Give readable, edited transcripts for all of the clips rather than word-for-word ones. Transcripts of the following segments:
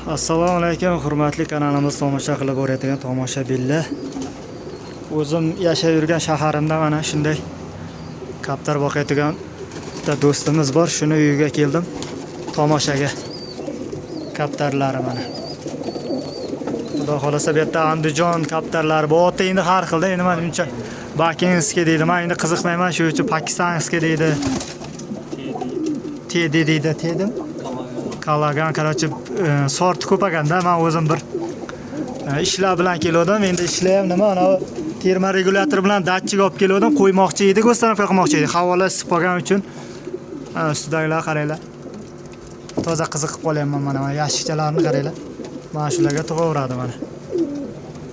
Assalomu alaykum, hurmatli kanalimiz tomosha qilib borayotgan tomoshabinlar. O'zim yashab yurgan shaharimda mana shunday kaptar boqayotgan bitta do'stimiz bor. Shuni uyiga keldim tomoshaga. Kaptarlari mana. Xudo xolasa bu yerda Andijon kaptarlari bo'lyapti. Endi har xilda, endi man uncha Bakinskiy deydi. Men endi qiziqmayman, shu uchun Pakistanskiy deydi. Tedi deydi, Tedim. Kalagan, короче, sorti ko'p ekanda. Men o'zim bir ishlar bilan kelgandim. Endi ishlar ham nima, ana termoregulyator bilan datchik olib kelgandim, qo'ymoqchi edik, установка qilmoqchi edik. Havolar isib qolgani uchun. Ana ustidagilar qaranglar. Toza qiziqib qolyapman mana, mana yashikchalarni qaranglar. Mana shularga tug'averadi mana.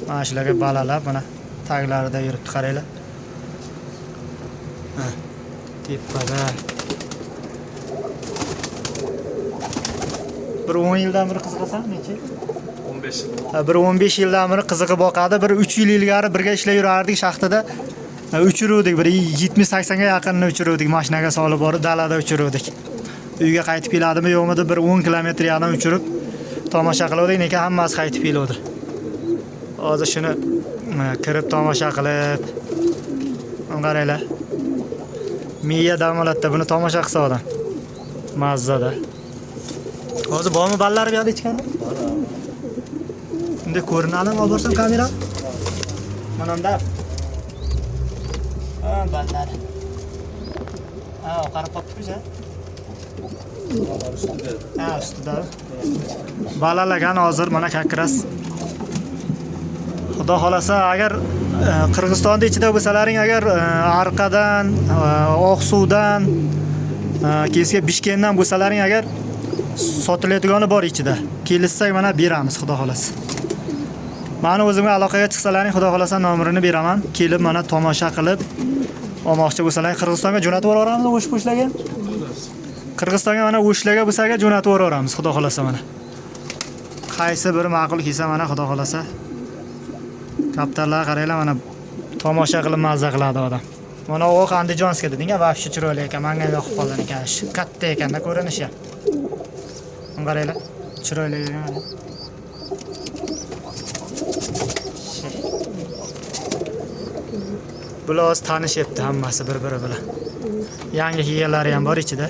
Mana shularga balalab mana taglarida yuribdi, qaranglar. Ha, tepada. Bir 10 yildan beri qiziqasan necha? 15 yil. Ha, bir 15 yildan beri qiziqib boqadi. Bir 3 yil ilgari birga ishlab yurardik shaxtada. Ha, uchiruvdik, bir 70-80 ga yaqinini uchiruvdik, mashinaga solib borib dalada uchiruvdik. Uyga qaytib keladimi yo'qmi deb bir 10 kilometr yarim uchirib tomosha qiluvdik, lekin hammasi qaytib keluvdi. Hozir shuni kirib tomosha qilib, mana qaranglar. Miya dam oladida buni tomosha qilsa odam. Mazzada. Hozir bormi ballari bu yoqda ichkarida? Bunday ko'rinadimi olib borsam kamera? Mana unda. Ha, ballari. Ha, qarab qolibdi-ku. Ha, ustida. Balalagan hozir mana как раз. Xudo xolasa agar Qirg'izistonda ichida bo'lsalaring, agar Arqadan, Oqsuvdan, keyin Bishkentdan bo'lsalaring agar sotiladigani bor ichida. Kelishsak mana beramiz, xudo xolasa. Mani o'zimga aloqaga chiqsalaring, xudo xolasa nomerini beraman. Kelib mana tomosha qilib olmoqchi bo'lsalaring, Qirg'izistonga jo'natib yuboramiz o'sh po'shlarga. Qirg'izistonga mana o'shlarga bo'lsa agar jo'natib yuboramiz, xudo xolasa mana. Qaysi biri ma'qul kelsa mana, xudo xolasa. Kaptarlar qaranglar, mana tomosha qilib mazza qiladi odam. Mana oq Andijonskiy deding, вообще chiroyli ekan, menga yoqib qolgan ekan. Shu katta ekanda ko'rinishi. Buni qaranglar, chiroyli ekan mana. Bular hozir tanishyapti hammasi bir-biri bilan. Yangi kelganlari ham bor ichida.